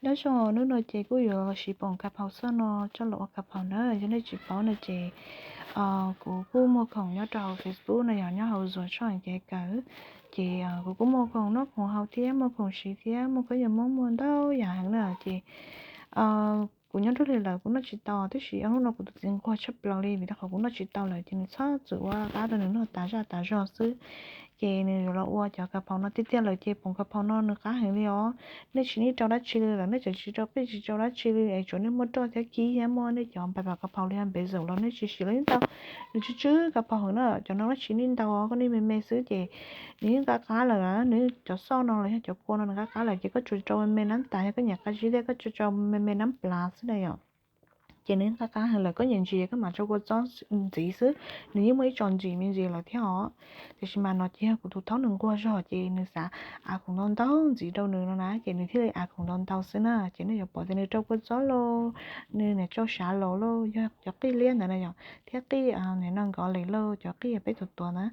Nyob zoo, hnub no ces kuj yuav siv poom ka phaus xoj no coj los ua ka phaus na. Yog nej tsis paub no ces kuv kuj muag khoom nyob rau hauv Facebook no yog nyob hauv Zuag Tshooj Kev Kawm. Ces kuv kuj muag khoom noj khoom haus thiab muag khoom siv thiab muag khaub ncaws Hmoob muag ntau yam heev na ces kuv nyob nruab hlis lawm kuv noj tsis tau, tab sis ob hnub no kuv tus txiv nquag tshaj plaws li vim rau qhov kuv noj tsis tau lawm ces nws txhob txwm ua qab rau nws noj tas zaj tas zog xwb. Ces nws yuav los ua cov ka phaus no tiag tiag lawm ces poom ka phaus no nws qab heev li os. Nej tsis nij rau dab tsi li lawm, nej tseem tsis rau qij tsis rau dab tsi li es tsuav nej muaj roj thiab kib thiab muaj nej cov npais pam ka phaus li npev zaum los nej tsis siv los yeej tau. Nws tsw tsw ka phaus heev na, cov no nej tsis nij ntau, koj nij me me xwb ces nws yeej qab qab lawm na. Nws cov xoj no los yog cov kua no nws qab qab lawm ces koj tsuas rau me me nab tas, yog koj nyiam qab zib thiab koj tsuas rau me me nab plav xwb na yom. Ces nws qab qab heev lawm, koj nyiam ntsim koj mam rau kua txob ntxiv xwb, nws yeej muaj ib co ntsim me ntsis lawm thiab os. Tiam sis mas no ces yog kuv tus thaub nws nquag zog ces nws xav av khoom ntau ntau ntxiv rau nws no na ces nws thiaj li av khoom ntau ntau xwb na. Ces nej yuav pom tias nws rau kua txob lauj, nws niam rau sav laus lauj, yog cov qij liab ntawd na yom, thiab qij niam no nkos les lauj, cov qij peb tuav tuav na,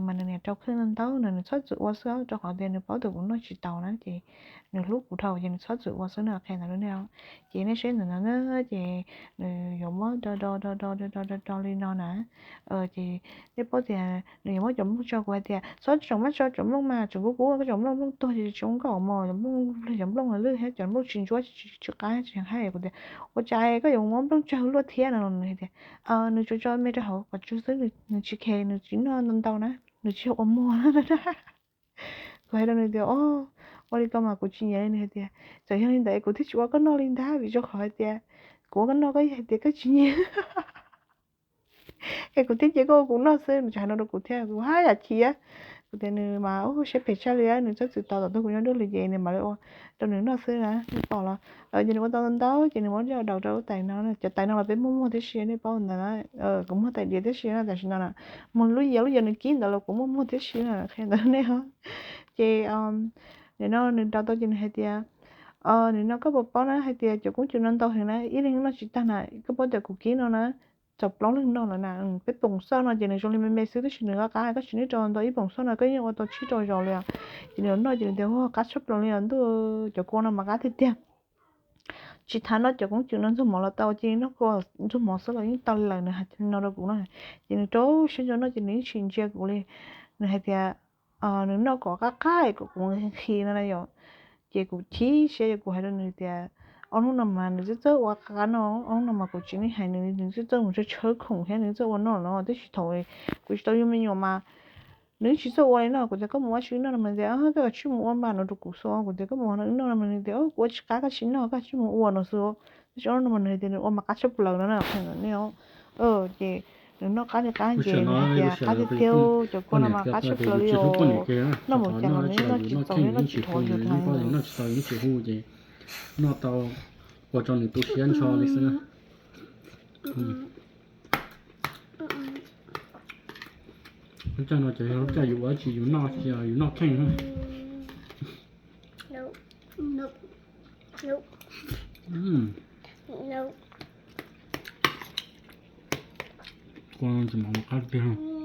mas nws niam rau kheej ntau ntau na, nws txhob txwm ua xwb rau qhov tias nws paub tias kuv noj tsis tau na ces nws hlub kuv dhau ces nws txhob txwm ua xwb na, qhia ntawd rau nej os. Ces nej saib ntawm no na ces nws yuav muab do do do do do do do li no na. Ces nej paub tias nws yuav muab cov nplooj tso, kuv hais tias txhob tsoom maj tso cov nplooj mas tseem kub kub, koj cov nplooj nplooj tuag ces tsis ua nkauj mos, cov nplooj cov nplooj lwj thiab cov nplooj tsis ntsuab tsis qab tsis haib. Kuv tias ua cas koj yuav muab nplooj tsawg luaj thiab no, nws hais tias nws tsuas tso me rau hauv qhov tsua xwb, nws tsis khes, nws tsis noj ntau ntau na, nws tsis yog ua muag. Kuv hais rau nws tias o, ua li ko mas kuv tsis nyiam li. Nws hais tias txawm yog li ntawd kuv thiaj tsis ua koj noj li ntag, vim rau qhov hais tias kuv ua koj noj koj yeej hais tias koj tsis nyiam. Es kuv thiaj cia koj ua kuv noj xwb, nws tseem hais no rau kuv thiab, kuv haj yam chim. Kuv tias nws mas siab phem tshaj li, nws txhob txwm tos tom ntej kuv nyob nruab hlis ces nws mam li ua rau nws noj xwb na, nej pom los. Ces nws ua tau ntau ces nws muab coj daus rau lub tais no, cov tais no los peb muaj muag tib si, nej paub ntawd na. Kuv muag tais diav tib si na, tam sim no na, muag lub yias lub yias nws kib ntawd los kuv muaj muag tib si na, qhia ntawd nej os. Ces nim no nws daus tau ces nws hais tias, nim no koj puas paub na hais tias cov koob cws no ntau heev na, ib leeg noj tsis tag na, koj paub tias kuv kib no na, txog plaub leeg noj lawm na. Peb poom xoj no ces nws zoo li me me xwb tab sis nws qab qab, koj tsis nij rau ntau, ib poom xoj no koj yeej ua tau tsib rau zaus li os. Ces nws noj ces nws tias ua qab tshaj plaws li os ntuj, cov kua no mas qab tiag tiag. Tsis tas noj cov koob cws no ntxuag mov los tau, cia li noj kua ntxuag mov xwb los yeej tau lawm, nws hais no rau kuv no. Ces nws rau siab ntso noj ces nws yeej tsis ntsia kuv li. Nws hais tias nws noj kom qab qab kom kuv nqhis no na yom. Ces kuv chim siab, yog kuv hais rau nws tias ob hnub no mas nws txawj txawj ua qab qab no, ob hnub no mas kuv tsis nij hais nws, nws txawj txawj mus tshawb tshawb khoom thiab nws txawj ua noj los, tab sis thaum kuv tsis tau yug me nyuam mas nws tsis txawj ua li no. Kuv tias koj mus ua tsi noj no mas tias koj kav tsij mus ua npaj no rau kuv xwb. Kuv tias koj mus ua noj no mas nws tias kuv ua tsis qab, koj tsis noj, koj kav tsij mus ua no xwb. Tab sis ob hnub no mas nws tias nws ua mas qab tshaj plaws no na, qhia ntawm nej os. Ces nws noj qab li qab ces nws hais tias qab tiag tiag, cov kua no mas qab tshaj plaws li os. Noj mus cas los nws noj tsis txaus, nws noj tsis thov yus tag. Noj tsis tau yus tsis hu ces noj tau ua rau nws tu siab ntsho li xwb na. Lub caij no ces yog lub caij yus ua dab tsi yus noj, yus noj kheej. Kua no tsis mov qab tiag.